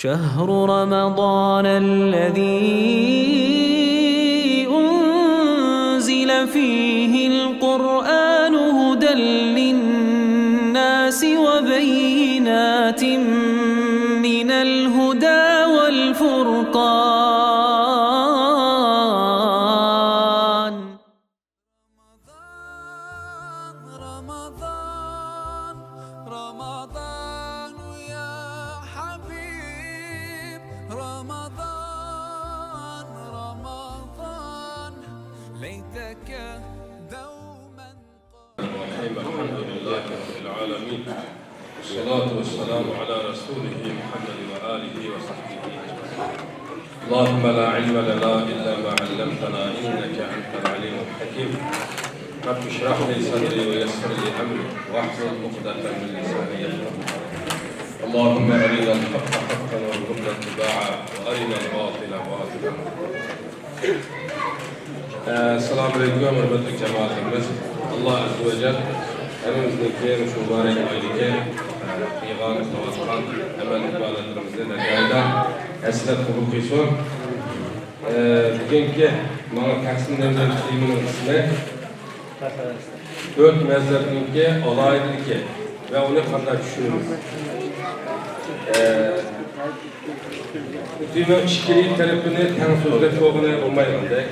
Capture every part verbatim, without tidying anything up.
شهر رمضان الذي أنزل فيه القرآن هدى للناس وبينات من الهدى والفرقان. رمضان، رمضان، رمضان يا حبيب، رمضان، رمضان، ليتك دوما قريب. الرحيم، الحمد لله رب العالمين. والصلاة والسلام على رسوله محمد وآله وصحبه أجمعين. اللهم لا علم لنا إلا ما علمتنا إنك أنت العليم الحكيم. رب اشرح لي صدري ويسر لي أمري واحلل عقدة من لساني يفقهوا قولي. اللهم أرنا الحق حقا وارزقنا اتباعه وأرنا الباطل باطلا. ئەسسالامۇئەلەيكۇم، ھۆرمەتلىك جامائىتىمىز. ئاللا ئەززە ۋە جەل ھەممىمىزنىڭكى مۇشۇ مۇبارەك ئايدىكى، ئە، قىلغان، قىلىۋاتقان ئەمەل ئىبادەتلىرىمىزنى نەتىجىدە ھەسسىلەپ قوبۇل قىلسۇن. ئە، بۈگۈنكى ماڭا تەقسىملەنگەن تېمىنىڭ ئىسمى تۆت مەزھەپنىڭكى ئالاھىدىلىكى ۋە ئۇنى قانداق چۈشىنىمىز؟ ئە، تېمىنىڭ ئىككىلى تەرىپىنى تەڭ سۆزلەپ بولغىلى بولمايدىغاندەك.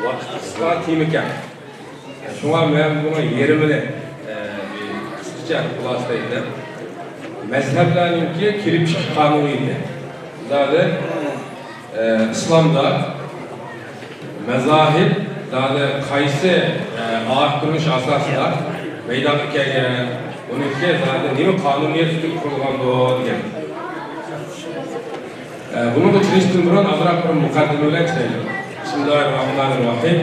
ۋاقىت قىسقا، تېمىكەڭ. شۇڭا مەن بۇنىڭ يېرىمىنى، ئە، قىسقىچە خۇلاسىلەيلى. مەزھەپلەرنىڭكى كېلىپ چىقىش قانۇنىيىتى. زادى، ئە، ئىسلامدا مەزاھىب زادى قايسى، ئە، ئايەت كۆرۈنۈش ئاساسىدا مەيدانغا كەلگەن، ئۇنىڭكى زادى نېمە قانۇنىيەت ئۈستىگە قۇرۇلغاندۇ دېگەن. ئە، بۇنىڭغا كىرىشتىن بۇرۇن ئازراق بىر مۇقەددىمە بىلەن كىرەيلى. بىسمىللاھىررەھمانىررەھىم.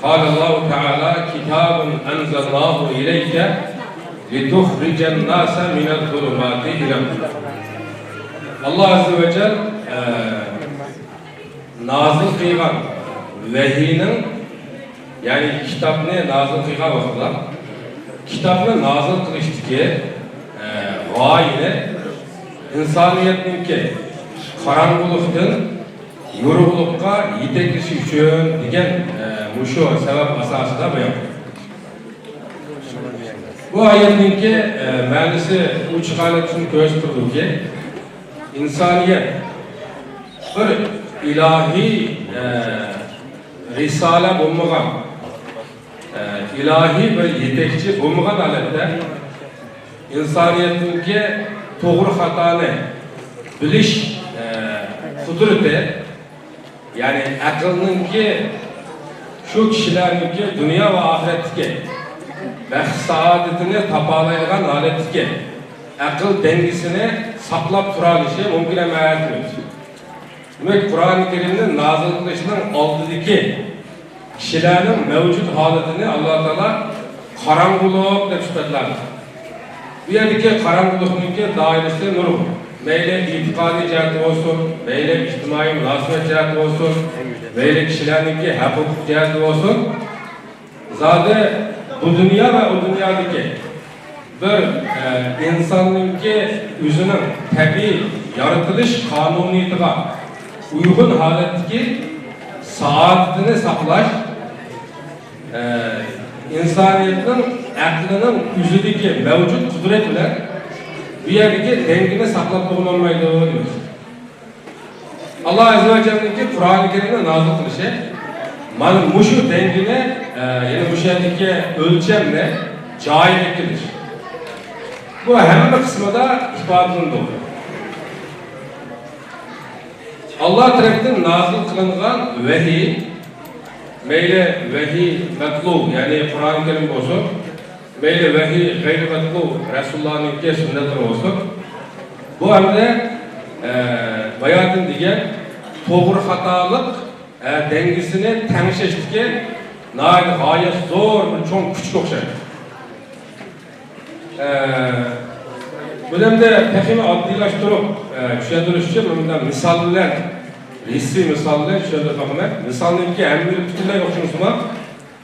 قال الله تعالى: كتاب أنزلناه إليك لتخرج الناس من الظلمات إلى النور. ئاللا ئەززە ۋە جەل، ئە، نازىل قىلغان ۋەھىينىڭ، يەنى كىتابنى نازىل قىلغان ۋاقتىدا، كىتابنى نازىل قىلىشتىكى، ئە، غايىنى ئىنسانىيەتنىڭكى قاراڭغۇلۇقتىن يورۇقلۇققا يېتەكلىشى ئۈچۈن دېگەن، ئە، مۇشۇ سەۋەب ئاساسىدا بايان قىلدى. بۇ ئايەتنىڭكى، ئە، مەنىسى ئوچۇق ھالەتتە شۇنى كۆرسىتىپ تۇرىدۇكى، ئىنسانىيەت بىر ئىلاھىي، ئە، رىسالە بولمىغان، ئە، ئىلاھىي بىر يېتەكچى بولمىغان ھالەتتە ئىنسانىيەتنىڭكى توغرا خاتانى بىلىش، ئە، قۇدرىتى، يەنى ئەقىلنىڭكى شۇ كىشىلەرنىڭكى دۇنيا ۋە ئاخىرەتتىكى بەخت سائادىتىنى تاپالايدىغان ھالەتتىكى ئەقىل دەڭگىسىنى ساقلاپ تۇرالىشى مۇمكىن ئەمەس. دېمەك، قۇرئانى كەرىمنى نازىل قىلىشنىڭ ئالدىدىكى كىشىلەرنىڭ مەۋجۇت ھالىتىنى ئاللا تائالا قاراڭغۇلۇق دەپ سۈپەتلەندى. بۇ يەردىكى قاراڭغۇلۇقنىڭكى دائىرىسى نۇرغۇن. مەيلى ئېتىقادىي جەھەتتە بولسۇن، مەيلى ئىجتىمائىي مۇناسىۋەت جەھەتتە بولسۇن، مەيلى كىشىلەرنىڭكى ھەق-ھوقۇق جەھەتتە بولسۇن. زادى بۇ دۇنيا ۋە ئۇ دۇنيادىكى بىر، ئە، ئىنساننىڭكى ئۆزىنىڭ تەبىئىي يارىتىلىش قانۇنىيىتىغا ئۇيغۇن ھالەتتىكى سائادىتىنى ساقلاش، ئە، ئىنسانىيەتنىڭ ئەقلىنىڭ ئۆزىدىكى مەۋجۇت قۇدرەت بىلەن بۇ يەردىكى دەڭگىنى ساقلاپ بولمايدۇ دېمەكچى. ئاللا ئەززە ۋە جەللىنىڭكى قۇرئانى كەرىمنى نازىل قىلىشى مانا مۇشۇ دەڭگىنى، ئە، يەنى مۇشۇ يەردىكى ئۆلچەمنى جايىغا كېلىش. بۇ ھەممە قىسمىدا ئىپادىلىنىدۇ. ئاللا تەرەپتىن نازىل قىلىنغان ۋەھىي، مەيلى ۋەھىي مەتلۇ، يەنى قۇرئانى كەرىم بولسۇن، مەيلى ۋەھىي غەيرىي مەتلۇ، رەسۇلۇللانىڭكى سۈننەتلىرى بولسۇن، بۇ ھەمدە، ئە، باياتىن دېگەن توغرا خاتالىق، ئە، دەڭگىسىنى تەڭشەشتىكى ناھايىتى غايەت زور بىر چوڭ كۈچكە ئوخشايدۇ. ئە، بۇنى ئەمدى تېخىمۇ ئاددىيلاشتۇرۇپ، ئە، چۈشەندۈرۈش ئۈچۈن مۇنداق مىسال بىلەن، ھېسسىي مىسال بىلەن چۈشەندۈرۈپ باقىمەن. مىسالنىڭكى ھەممىگە پۈتۈنلەي ئوخشىمىسىمۇ،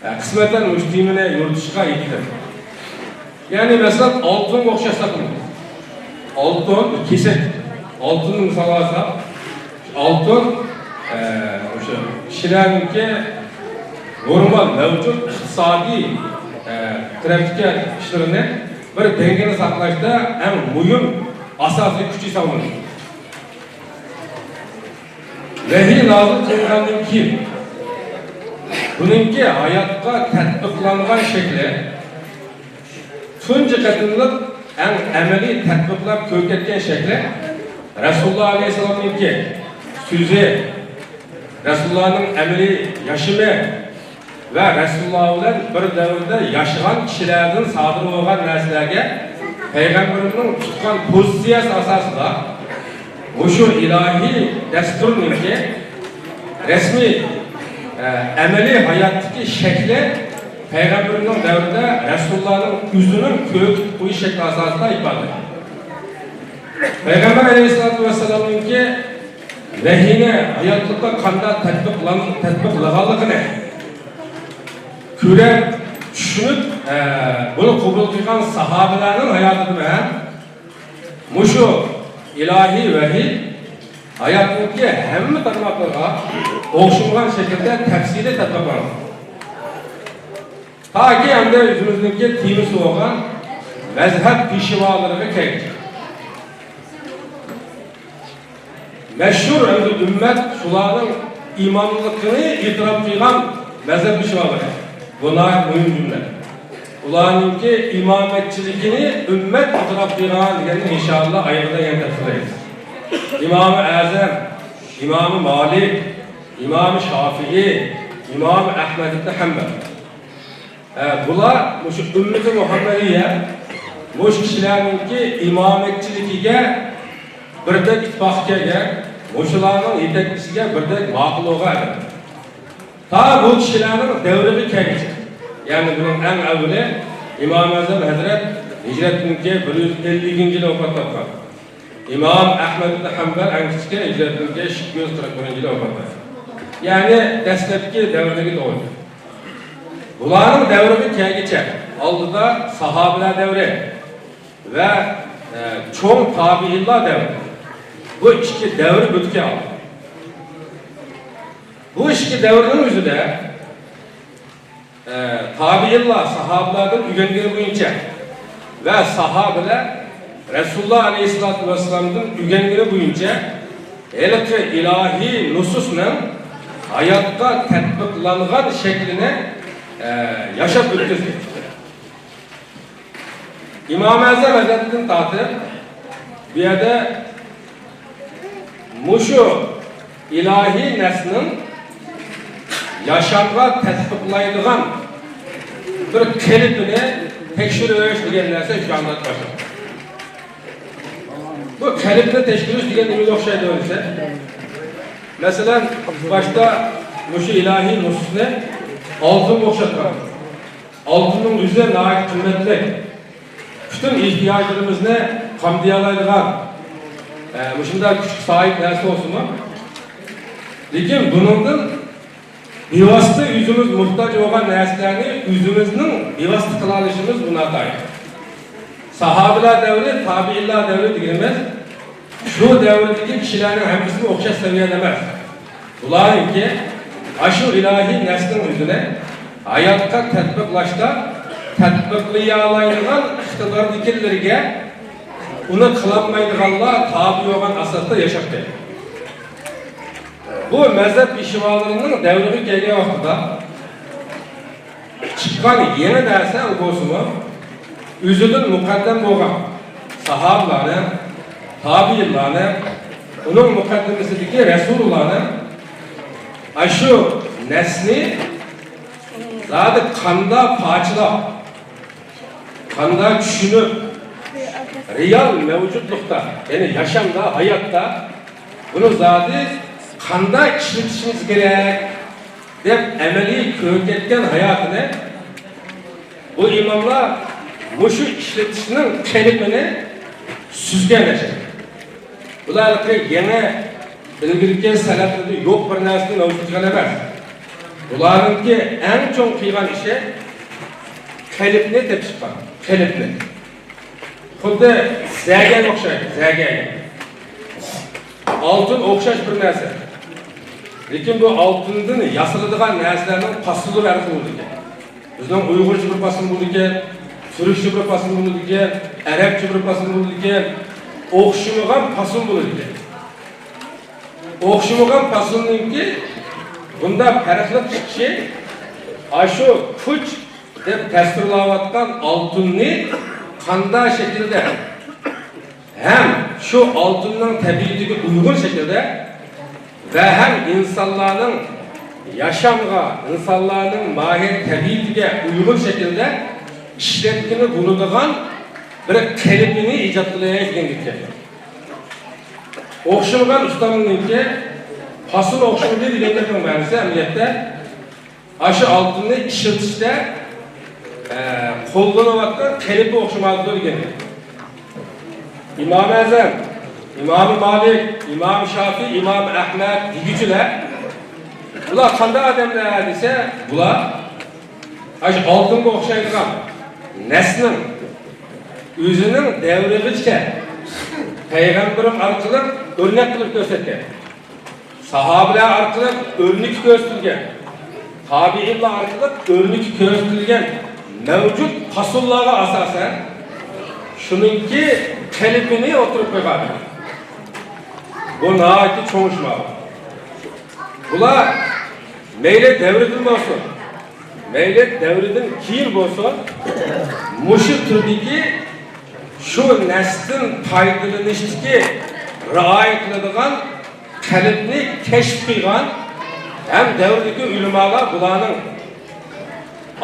ئە، قىسمەتەن مۇشۇ تېمىنى يورۇتۇشقا يېتىشتىم. يەنى مەسىلەن، ئالتۇنغا ئوخشاش ساقلىنىدۇ. ئالتۇن كېسەك. ئالتۇننى مىسالغا ئالساق، ئالتۇن، ئە، ئوشۇ كىشىلەرنىڭكى نورمال مەۋجۇت ئىقتىسادىي، ئە، تەرەپتىكى ئىشلىرىنى بىر دەڭگىدە ساقلاشتا ئەڭ مۇھىم ئاساسىي كۈچ ھېسابلىنىدۇ. ۋەھىي نازىل قىلىنغاندىن كېيىن، بۇنىڭكى ھاياتقا تەتبىقلانغان شەكلى، تۇنجى قېتىملىق ئەڭ ئەمەلىي تەتبىقلاپ كۆركەتكەن شەكلى رەسۇلۇللا ئەلەيھىسسالامنىڭكى سۆزى، رەسۇلۇللانىڭ ئەمەلىي ياشىمى ۋە رەسۇلۇللا بىلەن بىر دەۋردە ياشىغان كىشىلەردىن سادىر بولغان نەرسىلەرگە پەيغەمبىرىمنىڭ تۇتقان پوزىتسىيەسى ئاساسىدا مۇشۇ ئىلاھىي دەستۇرنىڭكى رەسمىي، ئە، ئەمەلىي ھاياتتىكى شەكلى پەيغەمبىرىمنىڭ دەۋرىدە رەسۇلۇللانىڭ ئۆزىنىڭ كۆرسىتىپ قويۇش شەكلى ئاساسىدا ئىپادىلەنگەن. پەيغەمبەر ئەلەيھىسسالاتۇ ۋەسسالامنىڭكى ۋەھىينى ھاياتلىققا قانداق تەتبىقلان-، تەتبىقلىغانلىقىنى كۆرۈپ، چۈشىنىپ، ئە، بۇنى قوبۇل قىلغان ساھابىلەرنىڭ ھاياتىدىمۇ ھەم مۇشۇ ئىلاھىي ۋەھىي ھاياتنىڭكى ھەممە تارماقلىرىغا ئوخشىمىغان شەكىلدە تەپسىلىي تەتبىقلانغان. تاكى ئەمدى ئۆزىمىزنىڭكى تېمىسى بولغان مەزھەپ پېشۋالىرىغا كەلگۈچە. مەشھۇر ئەمدى ئۈممەت شۇلارنىڭ ئىماملىقىنى ئېتىراپ قىلغان مەزھەپ پېشۋالىرى. بۇ ناھايىتى مۇھىم جۈملە. ئۇلارنىڭكى ئىمامەتچىلىكىنى ئۈممەت ئېتىراپ قىلغان دېگەننى ئىنشائاللا ئايىغىدا يەنە تەپسىللەيمىز. ئىمامى ئەزەم، ئىمامى مالىك، ئىمامى شافىئى، ئىمامى ئەھمەد ئىبن ھەمبەل. ئە، بۇلار مۇشۇ ئۈممىتى مۇھەممەدىيە، مۇشۇ كىشىلەرنىڭكى ئىمامەتچىلىكىگە بىردەك ئىتتىپاق كەلگەن، مۇشۇلارنىڭ يېتەكچىسىگە بىردەك ماقۇل بولغان ئادەم. تا بۇ كىشىلەرنىڭ دەۋرىگە كەلگۈچە، يەنى بۇنىڭ ئەڭ ئەۋۋىلى ئىمام ئەزەم ھەزرەت ھىجرەتتىن كېيىن بىر يۈز ئەللىكىنچى يىلى ۋاپات تاپقان. ئىمام ئەھمەد ئىبن ھەمبەل ئەڭ كىچىكى، ھىجرەتتىن كېيىن ئىككى يۈز قىرىق بىرىنچى يىلى ۋاپات تاپقان. يەنى دەسلەپكى دەۋردىكى توغرا. بۇلارنىڭ دەۋرىگە كەلگۈچە ئالدىدا ساھابىلەر دەۋرى ۋە، ئە، چوڭ تابىئىنلار دەۋرى. بۇ ئىككى دەۋر ئۆتكەن. بۇ ئىككى دەۋرنىڭ ئۆزىدە، ئە، تابىئىنلار ساھابىلەردىن ئۆگەنگىنى بويىچە ۋە ساھابىلەر رەسۇلۇللا ئەلەيھىسسالاتۇ ۋەسسالامدىن ئۆگەنگىنى بويىچە ھېلىقى ئىلاھىي نۇسۇسنىڭ ھاياتقا تەتبىقلانغان شەكلىنى، ئە، ياشاپ ئۆتكۈزدى. ئىمام ئەزەم ھەزرىتىدىن تارتىپ، بۇ يەردە مۇشۇ ئىلاھىي نەسنىڭ ياشامغا تەتبىقلايدىغان بىر قېلىپىنى تەكشۈرۈش دېگەن نەرسە شۇ ئاندىن باشلىنىدۇ. بۇ قېلىپنى تەكشۈرۈش دېگەن نېمىگە ئوخشايدۇ دېسە، مەسىلەن، باشتا مۇشۇ ئىلاھىي نۇسۇسنى ئالتۇنغا ئوخشاتقان. ئالتۇننىڭ ئۆزى ناھايىتى قىممەتلىك. پۈتۈن ئېھتىياجلىرىمىزنى قامدىيالايدىغان، ئە، مۇشۇنداق كۈچكە ساھىب نەرسە بولسىمۇ، لېكىن بۇنىڭدىن بىۋاسىتە ئۆزىمىز موھتاج بولغان نەرسىلەرنى ئۆزىمىزنىڭ بىۋاسىتە قىلالىشىمىز بۇ ناتايىن. ساھابىلەر دەۋرى، تابىئىنلار دەۋرى دېگىنىمىز شۇ دەۋردىكى كىشىلەرنىڭ ھەممىسىمۇ ئوخشاش سەۋىيەدە ئەمەس. بۇلارنىڭكى ئاشۇ ئىلاھىي نەسنىڭ ئۆزىنى ھاياتقا تەتبىقلاشتا تەتبىقلىيالايدىغان ئىقتىداردىكىلىرىگە، ئۇنى قىلالمايدىغانلار تابىئى بولغان ئاساستا ياشاپ كەلگەن. بۇ مەزھەپ پېشۋالىرىنىڭ دەۋرىگە كەلگەن ۋاقتىدا چىققان يېڭى نەرسە بولسىمۇ، ئۆزىدىن مۇقەددەم بولغان ساھابىلارنى، تابىئىنلارنى، ئۇنىڭ مۇقەددىمىسىدىكى رەسۇلۇللانى ئاشۇ نەسنى زادى قانداق پارچىلاپ، قانداق چۈشىنىپ، رېئال مەۋجۇتلۇقتا، يەنى ياشامدا، ھاياتتا بۇنى زادى قانداق ئىشلىتىشىمىز كېرەك دەپ ئەمەلىي كۆركەتكەن ھاياتىنى بۇ ئىماملار مۇشۇ ئىشلىتىشنىڭ قېلىپىنى سۈزگەن ئەشەدە. بۇلار ھېلىقى يېڭى، ئىلگىرىكى سەلەفلەردە يوق بىر نەرسىنى مەۋجۇت قىلغان ئەمەس. بۇلارنىڭكى ئەڭ چوڭ قىلغان ئىشى قېلىپنى تېپىشقان، قېلىپنى. خۇددى زەگەرگە ئوخشايدۇ، زەگەرگە. ئالتۇن ئوخشاش بىر نەرسە. لېكىن بۇ ئالتۇندىن ياسىلىدىغان نەرسىلەرنىڭ پاسونلىرى ھەر خىل بولىدىكەن. بىزنىڭ ئۇيغۇرچە بىر پاسون بولىدىكەن، تۈركچە بىر پاسون بولىدىكەن، ئەرەبچە بىر پاسون بولىدىكەن، ئوخشىمىغان پاسون بولىدىكەن. ئوخشىمىغان پاسوننىڭكى بۇنداق پەرقلىق چىقىشى، ئاشۇ پۇچ دەپ تەسۋىرلەۋاتقان ئالتۇننى قانداق شەكىلدە ھەم شۇ ئالتۇننىڭ تەبىئىتىگە ئۇيغۇن شەكىلدە ۋە ھەم ئىنسانلارنىڭ ياشامغا، ئىنسانلارنىڭ ماھىيەت تەبىئىتىگە ئۇيغۇن شەكىلدە ئىشلەتكىلى بولىدىغان بىر قېلىپىنى ئىجاد قىلىش دېگەن گەپ. ئوخشىمىغان ئۇستامنىڭكى پاسونى ئوخشىمىدى دېگەن گەپنىڭ مەنىسى ئەمەلىيەتتە ئاشۇ ئالتۇننى ئىشلىتىشتە، ئە، قوللىنىۋاتقان قېلىپى ئوخشىمايدۇ دېگەن. ئىمام ئەزەم، ئىمام مالىك، ئىمام شافىي، ئىمام ئەھمەد دېگۈچىلەر، بۇلار قانداق ئادەملەر دېسە، بۇلار ئاشۇ ئالتۇنغا ئوخشايدىغان نەسنىڭ ئۆزىنىڭ دەۋرىگىچە پەيغەمبىرىم ئارقىلىق ئۆرنەك قىلىپ كۆرسەتكەن. ساھابىلەر ئارقىلىق ئۆرنىكى كۆرسىتىلگەن، تابىئىنلار ئارقىلىق ئۆرنىكى كۆرسىتىلگەن مەۋجۇت پاسونلارغا ئاساسەن، شۇنىڭكى قېلىپىنى ئوتتۇرىغا قويغان. بۇ ناھايىتى چوڭ ئىش بۇ. بۇلار مەيلى دەۋرىدىن بولسۇن، مەيلى دەۋرىدىن كېيىن بولسۇن، مۇشۇ تۈردىكى شۇ نەستىن پايدىلىنىشتىكى رىئايە قىلىدىغان قەلبنى كەشىپ قىلغان ھەم دەۋردىكى ئۆلىمالار بۇلارنىڭ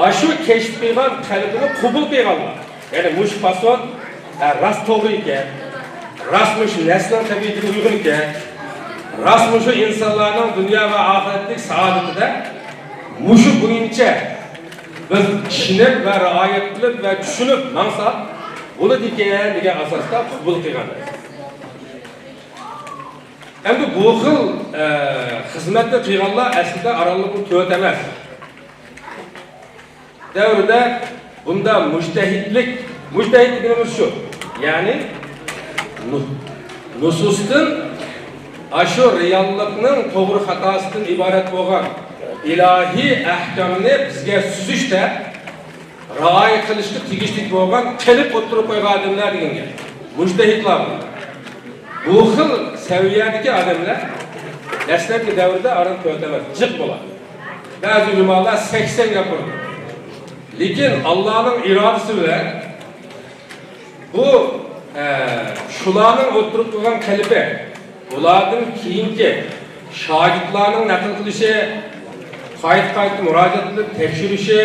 ئاشۇ كەشىپ قىلغان قەلبىنى قوبۇل قىلغانلار. يەنى مۇشۇ پاسون، ھە، راست توغرا ئىكەن، راست مۇشۇ نەسلىنىڭ تەبىئىتىگە ئۇيغۇن ئىكەن، راست مۇشۇ ئىنسانلارنىڭ دۇنيا ۋە ئاخىرەتلىك سائادىتىدە مۇشۇ بويىچە بىز ئىشىنىپ ۋە رىئايەت قىلىپ ۋە چۈشىنىپ ماڭساق بولىدىكەن دېگەن ئاساستا قوبۇل قىلغان. ئەمدى بۇ خىل، ئە، خىزمەتنى قىلغانلار ئەسلىدە ئارانلىقمۇ تۆت ئەمەس. دەۋردە بۇنداق مۇجتەھىدلىك، مۇجتەھىد دېگىنىمىز شۇ، يەنى نۇ-، نۇسۇستىن، ئاشۇ رېئاللىقنىڭ توغرا خاتاسىدىن ئىبارەت بولغان ئىلاھىي ئەھكامنى بىزگە سۈزۈشتە رىئايە قىلىشقا تېگىشلىك بولغان قېلىپ ئوتتۇرىغا قويغان ئادەملەر دېگەن گەپ. مۇجتەھىدلار بۇ. بۇ خىل سەۋىيەدىكى ئادەملەر دەسلەپكى دەۋردە ئاران تۆت ئەمەس، جىق بولار. بەزى ئۆلىمالار سەكسەن گەپ قىلىدۇ. لېكىن ئاللانىڭ ئىرادىسى بىلەن بۇ، ئە، شۇلارنىڭ ئوتتۇرىغا قويغان قېلىپى، ئۇلاردىن كېيىنكى شاگىرتلارنىڭ نەقىل قىلىشى، قايتا-قايتا مۇراجىئەت قىلىپ تەكشۈرۈشى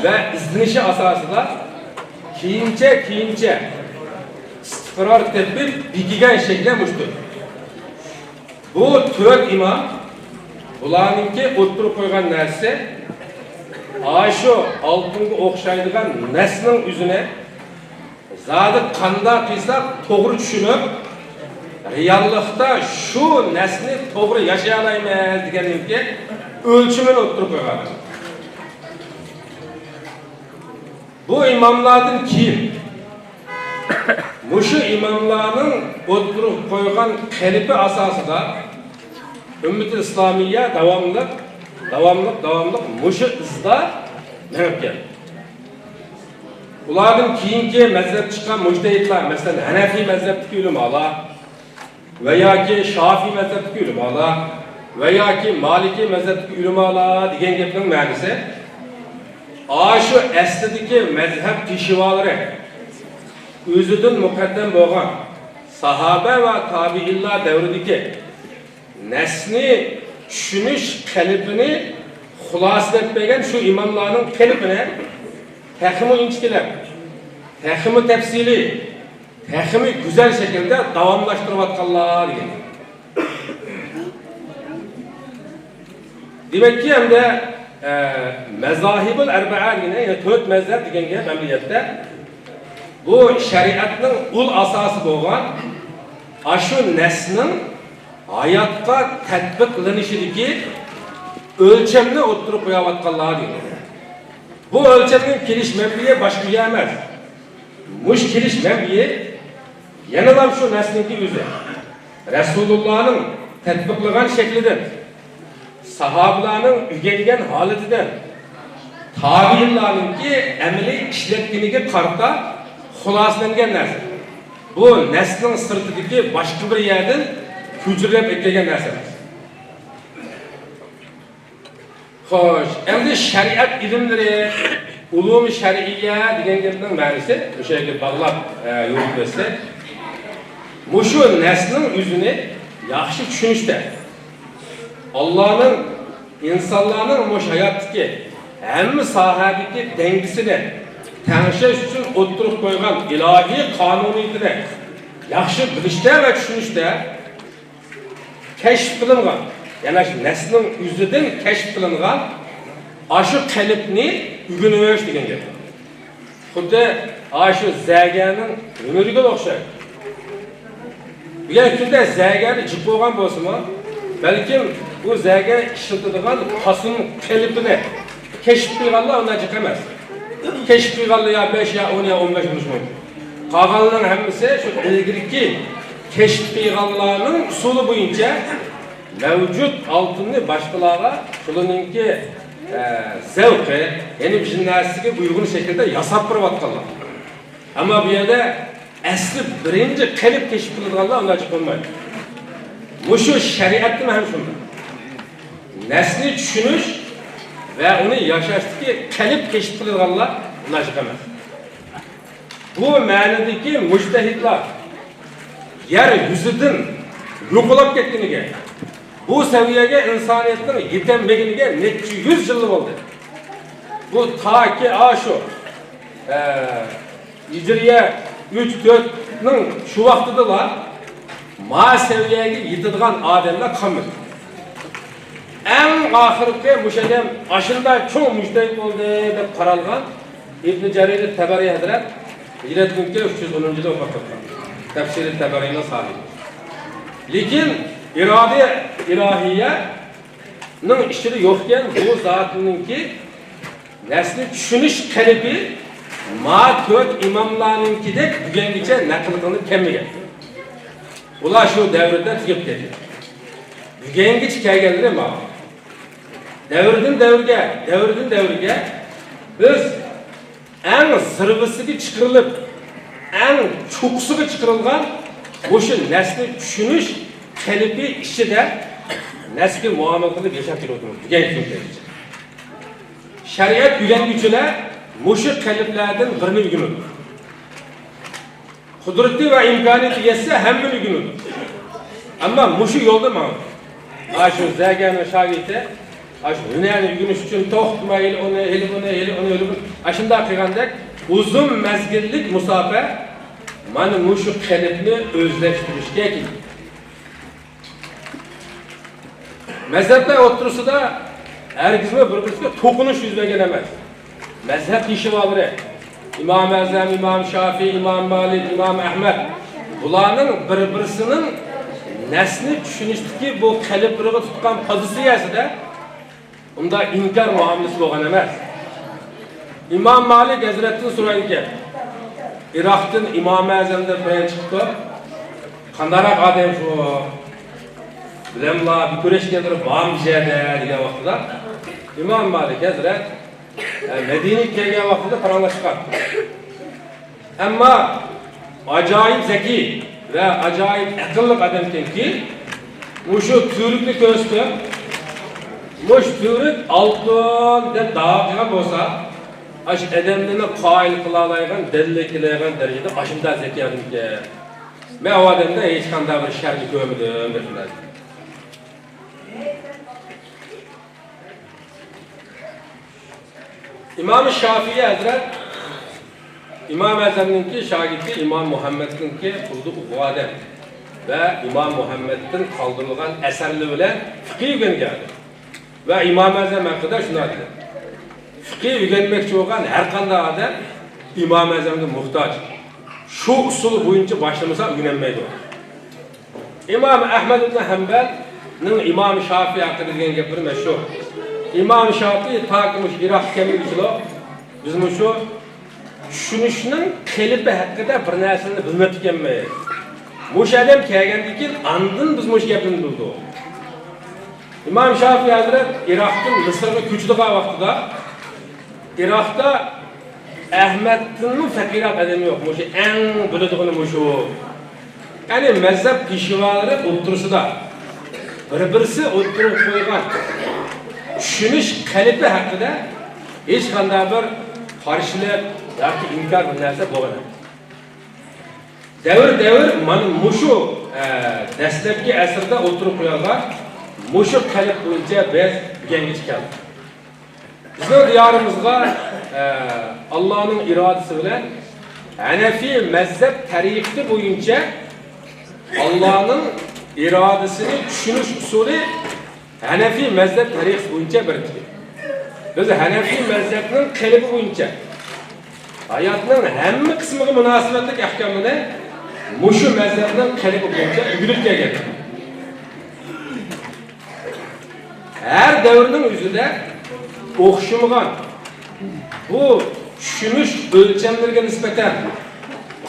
ۋە ئىزدىنىشى ئاساسىدا كېيىنچە، كېيىنچە ئىستىقرار تېپىپ بېكىگەن شەكلى مۇشۇدۇر. بۇ تۆت ئىمام بۇلارنىڭكى ئوتتۇرىغا قويغان نەرسىسى ئاشۇ ئالتۇنغا ئوخشايدىغان نەسنىڭ ئۆزىنى زادى قانداق قىلساق توغرا چۈشىنىپ، رېئاللىقتا شۇ نەسنى توغرا ياشىيالايمىز دېگەننىڭكى ئۆلچىمىنى ئوتتۇرىغا قويغان. بۇ ئىماملاردىن كېيىن مۇشۇ ئىماملارنىڭ ئوتتۇرىغا قويغان قېلىپى ئاساسىدا ئۈممىتى ئىسلامىيە داۋاملىق، داۋاملىق، داۋاملىق مۇشۇ ئىزدا مېڭىپ كەلدى. ئۇلاردىن كېيىنكى مەزھەپ چىققان مۇجتەھىدلار، مەسىلەن، ھەنەفىي مەزھەپتىكى ئۆلىمالار ۋە ياكى شافىي مەزھەپتىكى ئۆلىمالار ۋە ياكى مالىكىي مەزھەپتىكى ئۆلىمالار دېگەن گەپنىڭ مەنىسى، ئاشۇ ئەسلىدىكى مەزھەپ پېشۋالىرى، ئۆزىدىن مۇقەددەم بولغان ساھابە ۋە تابىئىنلار دەۋرىدىكى نەسنى چۈشىنىش قېلىپىنى خۇلاسىلەپ بەرگەن شۇ ئىماملارنىڭ قېلىپىنى تېخىمۇ ئىنچىكىلەپ، تېخىمۇ تەپسىلىي، تېخىمۇ گۈزەل شەكىلدە داۋاملاشتۇرۇۋاتقانلار دېگەن. دېمەككى، ئەمدى، ئە، مەزاھىبۇل ئەربەئە دېگەن، يەنى تۆت مەزھەپ دېگەن گەپ ئەمەلىيەتتە بۇ شەرىئەتنىڭ ئۇل ئاساسى بولغان ئاشۇ نەسنىڭ ھاياتقا تەتبىقلىنىشىدىكى ئۆلچەمنى ئوتتۇرىغا قويۇۋاتقانلار دېگەن. بۇ ئۆلچەمنىڭ كېلىش مەنبىيى باشقا يەر ئەمەس. مۇشۇ كېلىش مەنبىيى يەنىلا شۇ نەسنىڭكى ئۆزى. رەسۇلۇللانىڭ تەتبىقلىغان شەكلىدىن، ساھابىلارنىڭ ئۆگەنگەن ھالىتىدىن، تابىئىنلارنىڭكى ئەمەلىي ئىشلەتكىنىگە قارىتا خۇلاسىلەنگەن نەرسە. بۇ نەسنىڭ سىرتىدىكى باشقا بىر يەردىن ھۆججەتلەپ ئەكەلگەن نەرسە ئەمەس. خوش، ئەمدى شەرىئەت ئىلىملىرى، ئۇلۇم شەرئىيە دېگەن گەپنىڭ مەنىسى، ئۆشە يەرگە باغلاپ، ئە، يورۇپ بەرسەك، مۇشۇ نەسنىڭ ئۆزىنى ياخشى چۈشىنىشتە، ئاللانىڭ ئىنسانلارنىڭ مۇشۇ ھاياتتىكى ھەممە ساھەدىكى دەڭگىسىنى تەڭشەش ئۈچۈن ئوتتۇرىغا قويغان ئىلاھىي قانۇنىيىتىنى ياخشى بىلىشتە ۋە چۈشىنىشتە، كەشىپ قىلىنغان، يەنى شۇ نەسنىڭ ئۆزىدىن كەشىپ قىلىنغان ئاشۇ قېلىپنى ئۆگىنىش دېگەن گەپ. خۇددى ئاشۇ زەگەرنىڭ ھۈنىرىگە ئوخشايدۇ. بۈگۈنكى كۈندە زەگەرنى جىق بولغان بولسىمۇ، بەلكىم بۇ زەگەر ئىشلىتىدىغان پاسون قېلىپىنى كەشىپ قىلغانلار ئۇنداق جىق ئەمەس. كەشىپ قىلغانلار يا بەش، يا ئون، يا ئون بەش بولۇشى مۇمكىن. قالغانلارنىڭ ھەممىسى شۇ ئىلگىرىكى كەشىپ قىلغانلارنىڭ ئۇسۇلى بويىچە مەۋجۇت ئالتۇننى باشقىلارغا شۇلارنىڭكى، ئە، زەۋقى، يەنى بىر نەرسىگە ئۇيغۇن شەكىلدە ياساپ بېرىۋاتقانلار. ئەمما بۇ يەردە ئەسلى بىرىنچى قېلىپ كەشىپ قىلىدىغانلار ئۇنداق بولمايدۇ. مۇشۇ شەرىئەتتىمۇ ھەم شۇنداق. نەسنى چۈشىنىش ۋە ئۇنى ياشاشتىكى قېلىپ كەشىپ قىلىدىغانلار ئۇنداق ئەمەس. بۇ مەنىدىكى مۇجتەھىدلار يەر يۈزىدىن يوقىلاپ كەتكىنىگە، بۇ سەۋىيەگە ئىنسانىيەتنىڭ يېتەلمىگىنىگە نەچچە يۈز يىل بولدى. بۇ تاكى ئاشۇ، ئە، ھىجرىيە ئۈچ تۆتنىڭ شۇ ۋاقتىدىلا ما سەۋىيەگە يېتىدىغان ئادەملەر قالمىدى. ئەڭ ئاخىرقى مۇشۇ ئادەم ئاشۇنداق چوڭ مۇجتەھىد بولدى دەپ قارالغان ئىبن جەرىر تەبەرىي ھەزرەت ھىجرەتنىڭكى ئۈچ يۈز ئونىنچى يىلى ۋاپات تاپقان. تەپسىرى تەبەرىينىڭ ساھىبى. لېكىن ئىرادە ئىلاھىيەنىڭ ئىچىدە يوقكەن بۇ زاتنىڭكى نەسنى چۈشىنىش قېلىپى ما تۆت ئىماملارنىڭكىدەك بۈگۈنگىچە نەقىل قىلىنىپ كەلمىگەن. ئۇلار شۇ دەۋردە تۈگەپ كەتكەن. بۈگۈنگىچە كەلگەنلىرى ما. دەۋردىن دەۋرگە، دەۋردىن دەۋرگە بىز ئەڭ زىرۋىسىگە چىقىرىلىپ، ئەڭ چوققىسىغا چىقىرىلغان مۇشۇ نەسنى چۈشىنىش قېلىپى ئىچىدە نەسكە مۇئامىلە قىلىپ ياشاپ كېلىۋاتىمىز بۈگۈنكى كۈنگىچە. شەرىئەت ئۆگەنگۈچىلەر مۇشۇ قېلىپلاردىن بىرنى ئۆگىنىدۇ. قۇدرىتى ۋە ئىمكانىيىتى يەتسە، ھەممىنى ئۆگىنىدۇ. ئەمما مۇشۇ يولدا ماڭىدۇ. ئاشۇ زەگەرنىڭ شاگىرتى ئاشۇ ھۈنەرنى ئۆگىنىش ئۈچۈن توختىماي، ھېلى ئۇنى، ھېلى بۇنى، ھېلى ئۇنى، ھېلى بۇنى، ئاشۇنداق قىلغاندەك ئۇزۇن مەزگىللىك مۇساپە مانا مۇشۇ قېلىپنى ئۆزلەشتۈرۈشكە كېتىدۇ. مەزھەپلەر ئوتتۇرىسىدا ھەرگىزمۇ بىر-بىرسىگە توقۇنۇش يۈز بەرگەن ئەمەس. مەزھەپ پېشۋالىرى، ئىمام ئەزەم، ئىمام شافىي، ئىمام مالىك، ئىمام ئەھمەد، بۇلارنىڭ بىر-بىرسىنىڭ نەسنى چۈشىنىشتىكى بۇ قېلىپلىرىغا تۇتقان پوزىتسىيەسىدە ئۇنداق ئىنكار مۇئامىلىسى بولغان ئەمەس. ئىمام مالىك ھەزرەتتىن سورايدىكەن، ئىراقتىن ئىمام ئەزەم دەپ بىرەر چىقىپتۇ. قانداقراق ئادەم شۇ؟ بىلەنلا بىر كۆرۈشكەنلىرى بارمۇ بۇ يەردە دېگەن ۋاقتىدا، ئىمام مالىك ھەزرەت، ئە، مەدىنىگە كەلگەن ۋاقتىدا پاراڭلاشقان. ئەمما ئاجايىپ زەكىي ۋە ئاجايىپ ئەقىللىق ئادەمكەنكى، مۇشۇ تۈۋرۈكنى كۆرسىتىپ، مۇشۇ تۈۋرۈك ئالتۇن دەپ داۋا قىلغان بولسا، ئاشۇ ئادەملەرنى قايىل قىلالايدىغان، دەلىل كېلەلەيدىغان دەرىجىدە ئاشۇنداق زەكىي ئادەمكەن. مەن ئۇ ئادەمدە ھېچقانداق بىر شەرنى كۆرمىدىم دەپ. ئىمام شافىي ھەزرەت ئىمام ئەزەمنىڭكى شاگىرتى ئىمام مۇھەممەدنىڭكى قولىدا ئوقۇغان ئادەم ۋە ئىمام مۇھەممەدتىن قالدۇرۇلغان ئەسەرلىرى بىلەن فىقىھ ئۆگەنگەن ئادەم. ۋە ئىمام ئەزەم ھەققىدە شۇنداق دېدى، فىقىھ ئۆگەنمەكچى بولغان ھەر قانداق ئادەم ئىمام ئەزەمگە موھتاج. شۇ ئۇسۇل بويىچە باشلىمىسا ئۆگىنەلمەيدۇ. ئىمام ئەھمەد ئىبن ھەمبەلنىڭ ئىمام شافىي ھەققىدە دېگەن گەپلىرى مەشھۇر. ئىمام شافىي تاكى مۇشۇ ئىراققا كەلمىگۈچىلۇق بىز مۇشۇ چۈشىنىشنىڭ قېلىپى ھەققىدە بىر نەرسىنى بىلمەپتىكەنمىز. مۇشۇ ئادەم كەلگەندىن كېيىن ئاندىن بىز مۇشۇ گەپنى بىلدۇق. ئىمام شافىئى ھەزرەت ئىراقتىن مىسىرغا كۆچىدىغان ۋاقتىدا، ئىراقتا ئەھمەدتىنمۇ پەقىرراق ئادەم يوق. مۇشۇ ئەڭ بىلىدىغىنى مۇشۇ. يەنى مەزھەپ پېشۋالىرى ئوتتۇرىسىدا بىر-بىرسى ئوتتۇرىغا قويغان چۈشىنىش قېلىپى ھەققىدە ھېچقانداق بىر قارشىلىق ياكى ئىنكار بىر نەرسە بولغان ئەمەس. دەۋر-دەۋر مانا مۇشۇ، ئە، دەسلەپكى ئەسىردە ئوتتۇرىغا قويۇلغان مۇشۇ قېلىپ بويىچە بىز بۈگۈنگىچە كەلدۇق. بىزنىڭ دىيارىمىزغا، ئە، ئاللانىڭ ئىرادىسى بىلەن ھەنەفىي مەزھەپ تەرىقىتى بويىچە ئاللانىڭ ئىرادىسىنى چۈشىنىش ئۇسۇلى ھەنەفىي مەزھەپ تەرىقىسى بويىچە بىر تىكى. بىز ھەنەفىي مەزھەپنىڭ قېلىپى بويىچە ھاياتنىڭ ھەممە قىسمىغا مۇناسىۋەتلىك ئەھكامنى مۇشۇ مەزھەپنىڭ قېلىپى بويىچە ئۆگىنىپ كەلگەن. ھەر دەۋرنىڭ ئۆزىدە ئوخشىمىغان بۇ چۈشىنىش ئۆلچەملىرىگە نىسبەتەن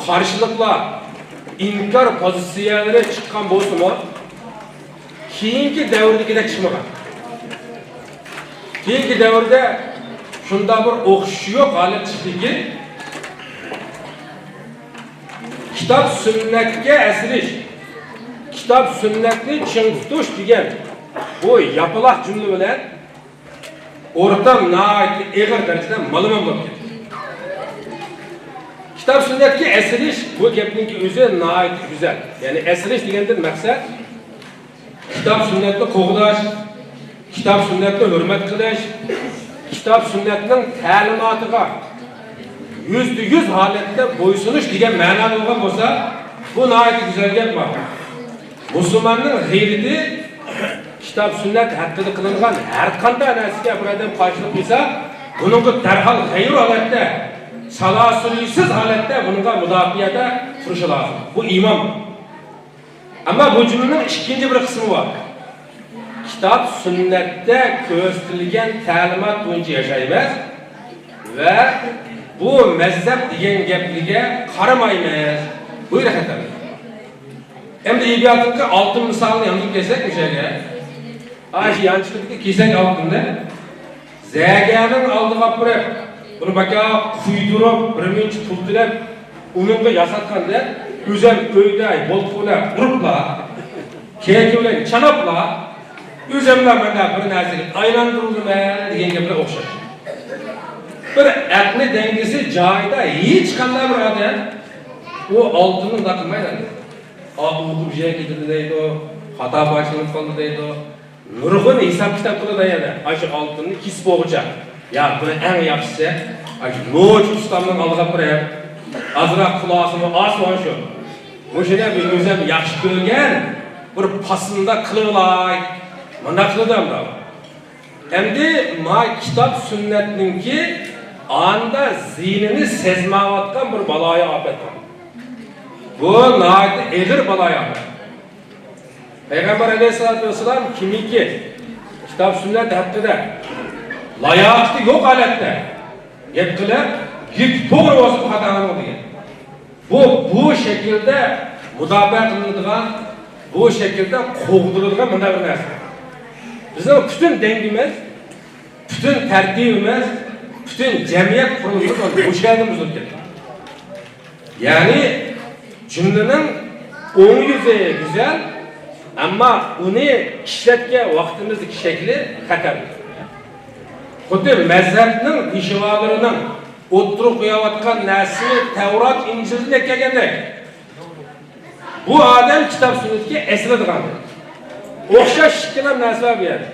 قارشىلىقلار، ئىنكار پوزىتسىيەلىرى چىققان بولسىمۇ، كېيىنكى دەۋردىكىدەك چىقمىغان. كېيىنكى دەۋردە شۇنداق بىر ئوخشىشى يوق ھالەت چىقتىكى، كىتاب سۈننەتكە ئەسىرىش، كىتاب سۈننەتنى چىڭ تۇتۇش دېگەن بۇ ياپىلاق جۈملە بىلەن ئورتام ناھايىتى ئېغىر دەرىجىدە مالىمان بولۇپ كەتتى. كىتاب سۈننەتكە ئەسىرىش، بۇ گەپنىڭكى ئۆزى ناھايىتى گۈزەل. يەنى ئەسىرىش دېگەندىن مەقسەت كىتاب سۈننەتنى قوغداش، كىتاب سۈننەتنى ھۆرمەت قىلىش، كىتاب سۈننەتنىڭ تەلىماتىغا يۈزدە يۈز ھالەتتە بويسۇنۇش دېگەن مەنادا بولغان بولسا، بۇ ناھايىتى گۈزەل گەپ بار. مۇسۇلماننىڭ غەيرىتى كىتاب سۈننەت ھەققىدە قىلىنغان ھەر قانداق نەرسىگە بىر ئادەم قارشىلىق قىلسا، بۇنىڭغا دەرھال غەيرىي ھالەتتە، سالاسۇنىسىز ھالەتتە بۇنىڭغا مۇداپىئەدە تۇرۇشى لازىم. بۇ ئىمان. ئەمما بۇ جۈملىنىڭ ئىككىنچى بىر قىسمى بار. كىتاب سۈننەتتە كۆرسىتىلگەن تەلىمات بويىچە ياشايمىز ۋە بۇ مەزھەپ دېگەن گەپلەرگە قارىمايمىز. بۇ يەر خەتەر. ئەمدى ئەدەبىياتتىكى ئالتۇن مىسالىنى ياندۇرۇپ كەلسەك مۇشۇ يەرگە. ئاشۇ يانچۇقىدىكى كېسەك ئالتۇننى زەگەرنىڭ ئالدىغا ئاپىرىپ، بۇنى باكا قۇيدۇرۇپ، بىر مۇنچە پۇل تۆلەپ، ئۇنىڭغا ياساتقاندا، ئۆزەم ئۆيدە بولتۇق بىلەن ئۇرۇپلا، كېكە بىلەن چاناپلا، ئۆزەملا مانا بىر نەرسىگە ئايلاندۇرۇلىمەن دېگەن گەپلەر ئوخشاش. بىر ئەقلى دەڭگىسى جايىدا ھېچقانداق بىر ئادەم ئۇ ئالتۇننى ئۇنداق قىلمايدۇ. ئا، ئۇ بۇ يەرگە كېتىدۇ دەيدۇ، خاتا باشلىنىپ قالدى دەيدۇ. نۇرغۇن ھېساب-كىتاب قىلىدۇ يەنە. ئاشۇ ئالتۇننى كېسىپ بولغۇچە. يا، بۇنى ئەڭ ياخشىسى، ئاشۇ نوچى ئۇستامنىڭ ئالدىغا بېرىپ، ئازراق خۇلاسىمۇ ئاز شۇ. مۇشۇنى بىر ئۆزۈم ياخشى كۆرگەن بىر پاسوندا قىلىۋالاي. مۇنداق قىلىدۇ ئەمدى. ئەمدى ما كىتاب سۈننەتنىڭكى ئاندا زىيىنىنى سەزمەيۋاتقان بىر بالايىئاپەت بار. بۇ ناھايىتى ئېغىر بالايىئاپەت. پەيغەمبەر ئەلەيھىسسالاتۇ ۋەسسالام كىمكى كىتاب سۈننەت ھەققىدە لاياقىتى يوق ھالەتتە گەپ قىلىپ، گېپى توغرا بولسا خاتا دېگەن. بۇ، بۇ شەكىلدە مۇداپىئە قىلىنىدىغان، بۇ شەكىلدە قوغدىلىدىغان مۇنداق بىر نەرسە. بىزنىڭ پۈتۈن دەڭگىمىز، پۈتۈن تەرتىپىمىز، پۈتۈن جەمئىيەت قۇرۇلۇشىمىز مۇشۇ يەردىن بۇزۇلۇپ كەتتى. يەنى جۈملىنىڭ ئوڭ يۈزى گۈزەل، ئەمما ئۇنى ئىشلەتكەن ۋاقتىمىزدىكى شەكلى خەتەرلىك. خۇددى مەزھەپنىڭ پېشۋالىرىنىڭ ئوتتۇرىغا قويۇۋاتقان نەرسىسى تەۋرات، ئىنجىلدىن ئەكەلگەندەك. بۇ ئادەم كىتاب سۈننەتكە ئەسىرىدىغان. ئوخشاش ئىككىلا نەرسە بار بۇ يەردە.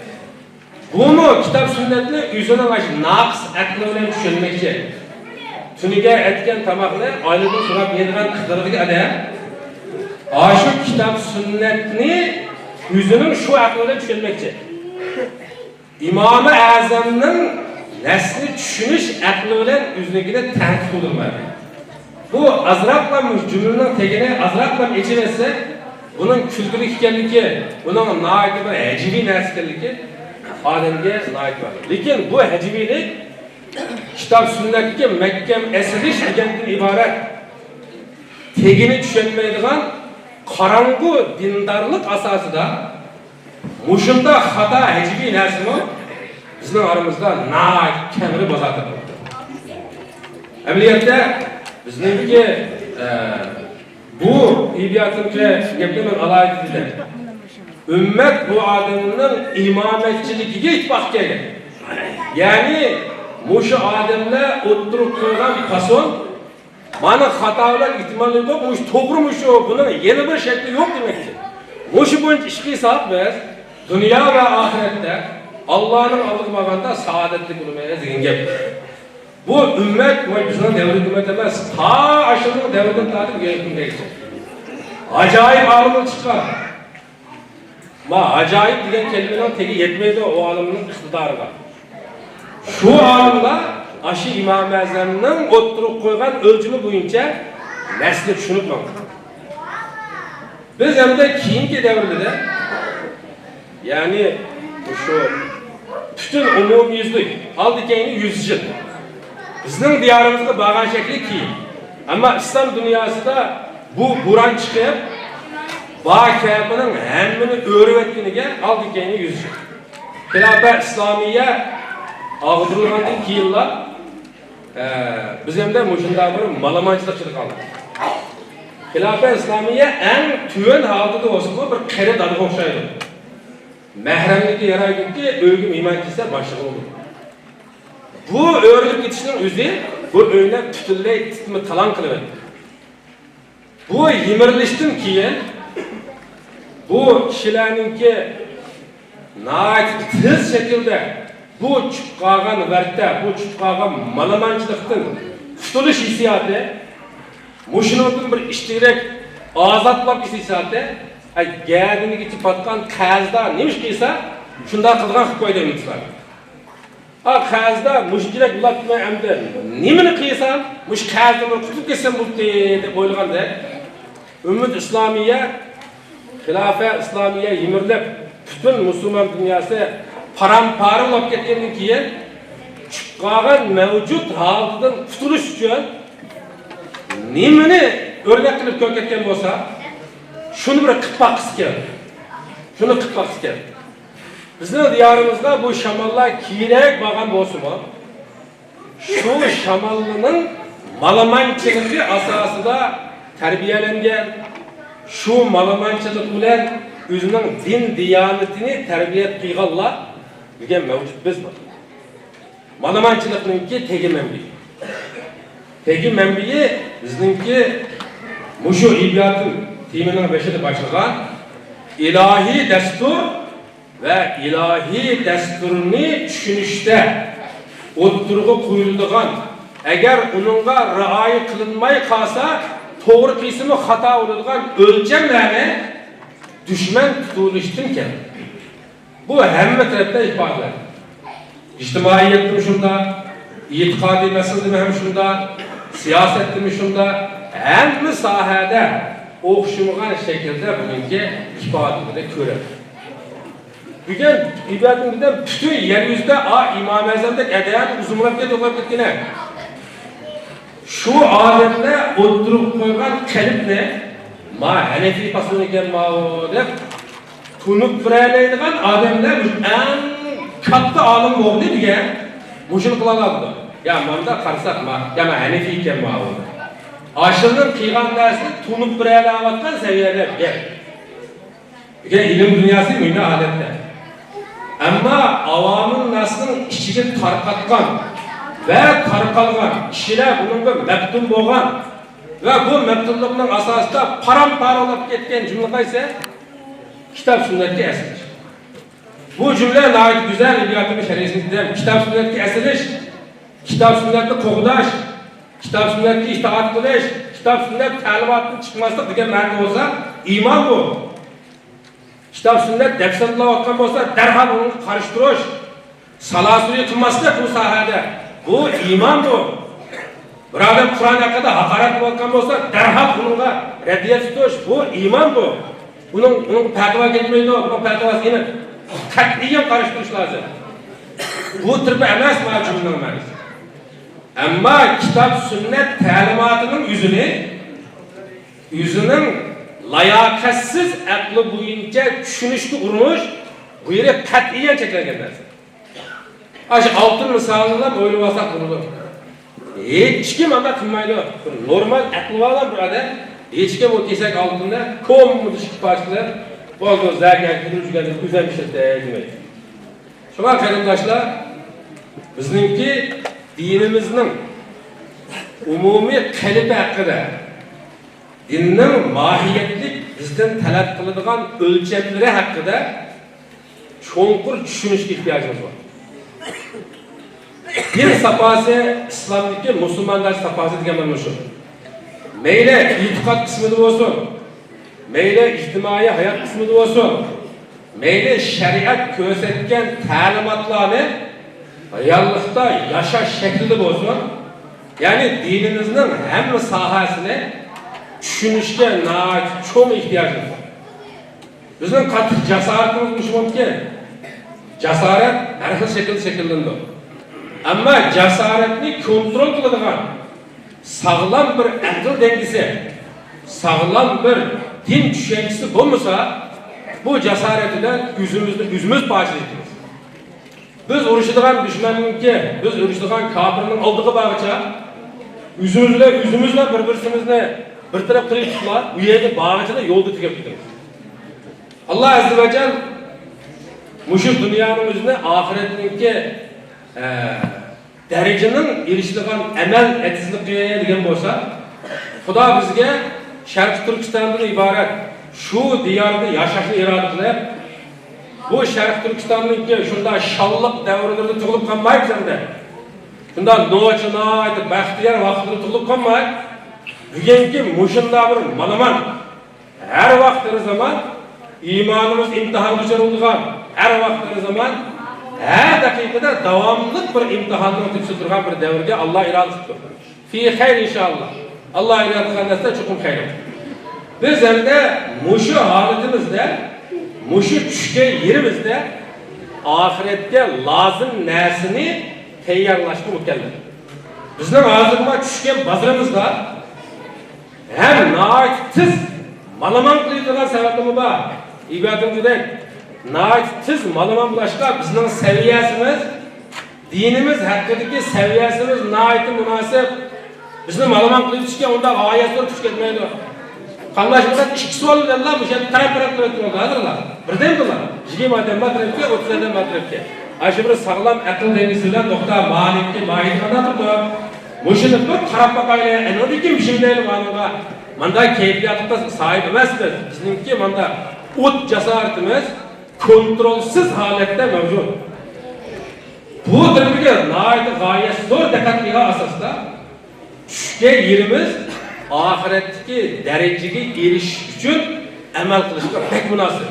بۇمۇ كىتاب سۈننەتنى ئۆزىنىڭ ئاشۇ ناقىس ئەقلى بىلەن چۈشەنمەكچى. تۈنۈگۈن ئەتكەن تاماقنى ئايلىدىن سوراپ يەيدىغان ئىقتىدارىدىكى ئادەم ئاشۇ كىتاب سۈننەتنى ئۆزىنىڭ شۇ ئەقلى بىلەن چۈشەنمەكچى. ئىمامى ئەزەمنىڭ نەسنى چۈشىنىش ئەقلى بىلەن ئۆزىنىڭكىنى تەنقىد قىلدۇرمايدۇ. بۇ ئازراقلا جۈملىنىڭ تېگىنى ئازراقلا ئېچىۋەتسە، بۇنىڭ كۈلكىلىك ئىكەنلىكى، بۇنىڭ ناھايىتى بىر ھەجۋىي نەرسە ئىكەنلىكى ئادەمگە ناھايىتى مەلۇم. لېكىن بۇ ھەجۋىيلىك كىتاب سۈننەتكە مەھكەم ئەسىرىش دېگەندىن ئىبارەت. تېگىنى چۈشەنمەيدىغان، قاراڭغۇ دىندارلىق ئاساسىدا مۇشۇنداق خاتا ھەجۋىي نەرسىمۇ بىزنىڭ ئارىمىزدا ناھايىتى كەڭرى بازار تېپىۋاتىدۇ. ئەمەلىيەتتە بىزنىڭكى، ئە، بۇ ئىدىيەتنىڭكى گەپنى مەن ئالاھىدە دېدىم. ئۈممەت بۇ ئادەمنىڭ ئىمامەتچىلىكىگە ئىتتىپاق كەلگەن. يەنى مۇشۇ ئادەملەر ئوتتۇرىغا قويغان پاسون مانا خاتا بىلەن ئېھتىماللىقى بار، مۇشۇ توغرىمۇ شۇ، بۇنىڭ يەنە بىر شەكلى يوق دېمەكچى. مۇشۇ بويىچە ئىش قىلساق بىز دۇنيا ۋە ئاخىرەتتە ئاللانىڭ ئالدىغا بارغاندا سائادەتلىك بولىمىز دېگەن گەپ. بۇ ئۈممەت، ۋاي بىزنىڭ دەۋرىدە ئۈممەت ئەمەس، تا ئاشۇنىڭ دەۋرىدىن تارتىپ بۈگۈنكى كۈنگىچە ئاجايىپ ئالىملار چىققان. ما ئاجايىپ دېگەن كەلىمىنىڭ تېگى يەتمەيدۇ ئۇ ئالىمنىڭ ئىقتىدارىغا. شۇ ئالىملار ئاشۇ ئىمام ئەزەمنىڭ ئوتتۇرىغا قويغان ئۆلچىمى بويىچە نەرسىنى چۈشىنىپ ماڭغان. بىز ئەمدى كېيىنكى دەۋرلەردە، يەنى شۇ پۈتۈن ئومۇميۈزلۈك، ئالدى كەينى يۈز يىل بىزنىڭ دىيارىمىزغا بارغان شەكلى كېيىن. ئەمما ئىسلام دۇنياسىدا بۇ بوران چىقىپ، بار كەبىنىڭ ھەممىنى ئۆرۈۋەتكىنىگە ئالدى كەينى يۈز يىل. خىلاپە ئىسلامىيە ئاغدۇرۇلغاندىن كېيىنلا، ئە، بىز ئەمدى مۇشۇنداق بىر مالىمانچىلىق ئىچىدە قالدۇق. خىلاپە ئىسلامىيە ئەڭ تۆۋەن ھالىتىدە بولسىمۇ بىر قېرى دادىغا ئوخشايدۇ. مەھرەملىككە يارايدۇكى، ئۆيگە مېھمان كەلسە باشلىقى بولىدۇ. بۇ ئۆرۈلۈپ كېتىشنىڭ ئۆزى بۇ ئۆينى پۈتۈنلەي تىتما تالاڭ قىلىۋەتتى. بۇ يىمىرىلىشتىن كېيىن بۇ كىشىلەرنىڭكى ناھايىتى تېز شەكىلدە بۇ چۈشۈپ قالغان ۋەردە، بۇ چۈشۈپ قالغان مالىمانچىلىقتىن قۇتۇلۇش ھېسسىياتى، مۇشۇنىڭدىن بىر ئىشتىرەك ئازاد بولۇپ كېتىش ھېسسىياتى، ئەي، گەدىنىگىچە پاتقان قەرزدار نېمە ئىش قىلسا، شۇنداق قىلىدىغان قىلىپ قويدى ئىنسان. ئا، قەرزدار مۇشۇنچىلىك بولۇپمۇ ئەمدى نېمىنى قىلسام، مۇشۇ قەرزدىن بىر قۇتۇلۇپ كەتسەم بولدى دەپ ئويلىغاندەك، ئۈممەت ئىسلامىيە، خىلاپە ئىسلامىيە يىمىرىلىپ، پۈتۈن مۇسۇلمان دۇنياسى پارام-پارە بولۇپ كەتكەندىن كېيىن، چۈشۈپ قالغان مەۋجۇت ھالىتىدىن قۇتۇلۇش ئۈچۈن نېمىنى ئۆرنەك قىلىپ كۆرسەتكەن بولسا، شۇنى بىر قىلىپ باققۇسى كەلدى. شۇنى قىلىپ باققۇسى كەلدى. بىزنىڭ دىيارىمىزغا بۇ شاماللار كېرەك بارغان بولسىمۇ، شۇ شاماللىنىڭ مالىمانچىلىقى ئاساسىدا تەربىيەلەنگەن، شۇ مالىمانچىلىق بىلەن ئۆزىنىڭ دىن دىيانىتىنى تەربىيە قىلغانلار بۈگۈن مەۋجۇت بىز بار. مالىمانچىلىقنىڭكى تېگى مەنبىيى. تېگى مەنبىيى بىزنىڭكى مۇشۇ ئىبياتىم تېمىنىڭ بېشىدا باشلىغان ئىلاھىي دەستۇر ۋە ئىلاھىي دەستۇرنى چۈشىنىشتە ئوتتۇرىغا قويۇلىدىغان، ئەگەر ئۇنىڭغا رىئايە قىلىنماي قالسا، توغرا قىلسىمۇ خاتا بولىدىغان ئۆلچەملەرنى دۈشمەن تۇتۇۋېلىشتىن كەلدى. بۇ ھەممە تەرەپتە ئىپادىلەندى. ئىجتىمائىيەتتىمۇ شۇنداق، ئېتىقادىي مەسىلىدىمۇ ھەم شۇنداق، سىياسەتتىمۇ شۇنداق، ھەممە ساھەدە ئوخشىمىغان شەكىلدە بۈگۈنكى ئىپادىلىرىنى كۆرەمىز. بۈگۈن ئىبادەتنىڭ بىردەم پۈتۈن يەر يۈزىدە ئا ئىمام ئەزەمدەك ئادەم ئۇزۇنلاپ كەتتى، ئۇزۇنلاپ كەتكىنە. شۇ ئادەملەر ئوتتۇرىغا قويغان قەلبنى ما ھەنەفىي پاسون ئىكەن ماۋۇ دەپ تونۇپ بېرەلەيدىغان ئادەملەر ئەڭ كاتتا ئالىم بولدى دېگەن مۇشۇنى قىلالاپتۇ. يا ماندا قارىساق ما، يا ما ھەنەفىي ئىكەن ماۋۇ. ئاشۇنىڭ قىلغان نەرسىنى تونۇپ بېرەلەۋاتقان سەۋىيەدە گەپ. دېگەن ئىلىم دۇنياسى مۇنداق ھالەتتە. ئەمما ئاۋامىن ناسنىڭ ئىچىگە تارقاتقان ۋە تارقالغان كىشىلەر بۇنىڭغا مەپتۇن بولغان ۋە بۇ مەپتۇنلۇقنىڭ ئاساسىدا پارام-پارە بولۇپ كەتكەن جۈملە قايسى؟ كىتاب سۈننەتكە ئەسلىشىش. بۇ جۈملە ناھايىتى گۈزەل، ئىبياتىمىز شەرھىسىدە كىتاب سۈننەتكە ئەسلىشىش، كىتاب سۈننەتنى قوغداش، كىتاب سۈننەتكە ئىتائەت قىلىش، كىتاب سۈننەت تەلىماتىدىن چىقماسلىق دېگەن مەنىدە بولسا، ئىمان بۇ. كىتاب سۈننەت دەپسەندىلەۋاتقان بولسا، دەرھال ئۇنىڭغا قارشى تۇرۇش، سالاسۇيى قىلماسلىق بۇ ساھەدە. بۇ ئىمان بۇ. بىر ئادەم قۇرئان ھەققىدە ھاقارەت قىلىۋاتقان بولسا، دەرھال ئۇنىڭغا رەددىيە تۇتۇش، بۇ ئىمان بۇ. ئۇنىڭ، ئۇنىڭغا پەتىۋا كەتمەيدۇ، ئۇنىڭ پەتىۋاسىنى قەتئىيەن قارشى تۇرۇش لازىم. بۇ تۈرپە ئەمەس مانا جۈملىنىڭ مەنىسى. ئەمما كىتاب سۈننەت تەلىماتىنىڭ ئۆزىنى، ئۆزىنىڭ لاياقەتسىز ئەقلى بويىچە چۈشىنىشكە ئۇرۇنۇش، بۇ يەردە قەتئىيەن چەكلەنگەن نەرسە. ئاشۇ ئالتۇن مىسالىنىلا ئويلىۋالساق بولىدۇ. ھېچكىم ئانداق قىلمايدۇ. بىر نورمال ئەقلى بار بىر ئادەم، ھېچكىم ئۇ كېسەك ئالتۇننى كوممىدىشىپ پاش قىلىپ، بولدى، زەرگەر كىرىپ يۈرگەندىن ئۆزۈم ئىشلىتەي دېمەيدۇ. شۇڭا قېرىنداشلار، بىزنىڭكى دىنىمىزنىڭ ئومۇمىي قېلىپى ھەققىدە، دىننىڭ ماھىيەتلىك بىزدىن تەلەپ قىلىدىغان ئۆلچەملىرى ھەققىدە چوڭقۇر چۈشىنىشكە ئېھتىياجىمىز بار. دىن ساپاسى، ئىسلامدىكى مۇسۇلمانداش ساپاسى دېگەن مانا شۇ. مەيلى ئېتىقاد قىسمىدا بولسۇن، مەيلى ئىجتىمائىي ھايات قىسمىدا بولسۇن، مەيلى شەرىئەت كۆرسەتكەن تەلىماتلارنى رېئاللىقتا ياشاش شەكلىدە بولسۇن، يەنى دىنىمىزنىڭ ھەممە ساھەسىنى چۈشىنىشكە ناھايىتى چوڭ ئېھتىياجىمىز بار. بىزنىڭ قاتتىق جاسارىتىمىز مۇشۇ بولىدىكەن. جاسارەت ھەر خىل شەكىلدە شەكىللىنىدۇ. ئەمما جاسارەتنى كونترول قىلىدىغان ساغلام بىر ئەقىل دەڭگىسى، ساغلام بىر دىن چۈشەنچىسى بولمىسا، بۇ جاسارەت بىلەن ئۆزىمىزنى ئۆزىمىز پارچىلايمىز. بىز ئۇرۇشىدىغان دۈشمەننىڭكى، بىز ئۇرۇشىدىغان كاپىرنىڭ ئالدىغا بارغىچە، ئۆزىمىز بىلەن ئۆزىمىزلا بىر-بىرسىمىزنى بىر تەرەپ قىلىپ تۇتۇپلا، ئۇ يەرگە بارغىچىلا يولدا تۈگەپ كېتىمىز. ئاللا ئەززە ۋە جەل مۇشۇ دۇنيانىڭ ئۆزىنى ئاخىرەتنىڭكى، ئە، دەرىجىنىڭ ئېرىشىدىغان ئەمەل ئېتىزلىقى دېگەن بولسا، خۇدا بىزگە شەرقىي تۈركىستاندىن ئىبارەت شۇ دىياردا ياشاشنى ئىرادە قىلىپ، بۇ شەرقىي تۈركىستاننىڭكى شۇنداق شانلىق دەۋرلىرىدە تۇغۇلۇپ قالماي بىز ئەمدى. شۇنداق نوچى ناھايىتى بەختىيار ۋاقىتلىرىدا تۇغۇلۇپ قالماي، بۈگۈنكى مۇشۇنداق بىر مالىمان، ھەر ۋاقىت، ھەر زامان ئىمانىمىز ئىمتىھانغا دۇچار بولىدىغان، ھەر ۋاقىت، ھەر زامان، ھەر دەقىقىدە داۋاملىق بىر ئىمتىھاننىڭ تېپىشىدا تۇرغان بىر دەۋرگە ئاللا ئىرادە قىلىپتۇ. في خير إن شاء الله. ئاللا ئىرادە قىلغان نەرسە چوقۇم خەير. بىز ئەمدى مۇشۇ ھالىتىمىزدە، مۇشۇ چۈشكەن يېرىمىزدە ئاخىرەتكە لازىم نەرسىنى تەييارلاشقا مۇكەللەپ. بىزنىڭ ھازىرقى چۈشكەن بازىرىمىزدا ھەم ناھايىتى تېز مالىمان قىلىۋېتىدىغان سەۋەبلىرىمۇ بار. ئىبادەتدەك ناھايىتى تېز مالىمان بولۇشقا بىزنىڭ سەۋىيەسىمىز، دىنىمىز ھەققىدىكى سەۋىيەسىمىز ناھايىتى مۇناسىپ. بىزنى مالىمان قىلىۋېتىشكە ئۇنداق غايەت زور كۈچ كەتمەيدۇ. قاملاشمىغان ئىككى سوئال بىلەنلا مۇشۇ يەردە تەرەپ-تەرەپ قىلىۋېتىپ بولدى ھازىرلا. بىردەم بۇلار. يىگىرمە ئادەم بار تەرەپكە، ئوتتۇز ئادەم بار تەرەپكە. ئاشۇ بىر ساغلام ئەقىل دەڭگىسى بىلەن نۇقتا مالىككە ماھىيىتى قانداق تۇرىدۇ؟ مۇشۇنى بىر قاراپ باقايلى، ئەنۋەردىن كېيىن مۇشۇنى دەيلى مانىڭغا. مانداق كەيپىياتقا ساھىب ئەمەس بىز. بىزنىڭكى ماندا ئوت جاسارىتىمىز كونترولسىز ھالەتتە مەۋجۇت. بۇ تەرىپىگە ناھايىتى غايەت زور دىققەت قىلغان ئاساستا چۈشكەن يېرىمىز ئاخىرەتتىكى دەرىجىگە ئېرىشىش ئۈچۈن ئەمەل قىلىشقا بەك مۇناسىپ.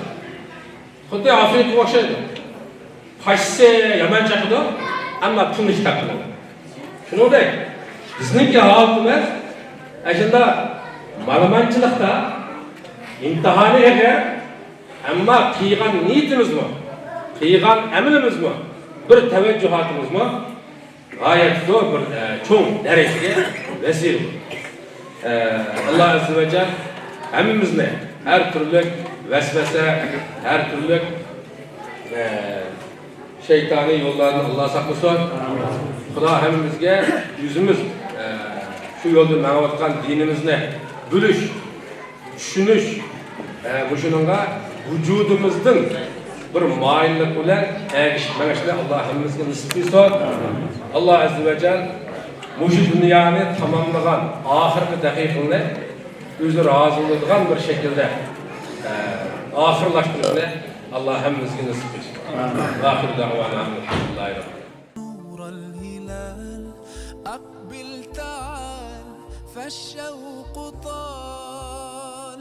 خۇددى ئافرىقىغا ئوخشايدۇ. پاچىسى يامان چاقىدۇ، ئەمما پۇلنى ئىشتاق قىلىدۇ. شۇنىڭدەك بىزنىڭكى ھالىتىمىز ئەجەندە مالىمانچىلىقتا ئىمتىھانى ئېغىر، ئەمما قىلغان نىيىتىمىزمۇ، قىلغان ئەمىلىمىزمۇ، بىر تەۋەججۇھاتىمىزمۇ غايەت زور بىر، ئە، چوڭ دەرىجىگە ۋەسىلە بولىدۇ. ئە، ئاللا ئەززە ۋە جەل ھەممىمىزنى ھەر تۈرلۈك ۋەسۋەسە، ھەر تۈرلۈك، ئە، شەيتانىي يوللاردىن ئاللا ساقلىسۇن. خۇدا ھەممىمىزگە ئۆزىمىز، ئە، شۇ يولدا مېڭىۋاتقان دىنىمىزنى بىلىش، چۈشىنىش، ئە، مۇشۇنىڭغا ۋۇجۇدىمىزدىن بىر مايىللىق بىلەن ئەگىشىپ مېڭىشنى ئاللا ھەممىمىزگە نېسىپ قىلسۇن. ئاللا ئەززە ۋە جەل مۇشۇ دۇنيانى تاماملىغان ئاخىرقى دەقىقىنى ئۆزى رازى بولىدىغان بىر شەكىلدە، ئە، ئاخىرلاشتۇرۇشنى ئاللا ھەممىمىزگە نېسىپ قىلسۇن. ئامىن. ۋاخىر دەئۋانا ئەنىلھەمدۇلىللاھى رەببىل نور الهلال، أقبل تعال، فالشوق طال،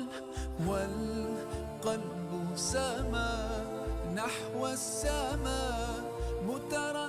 والقلب سما نحو السماء، مترقب.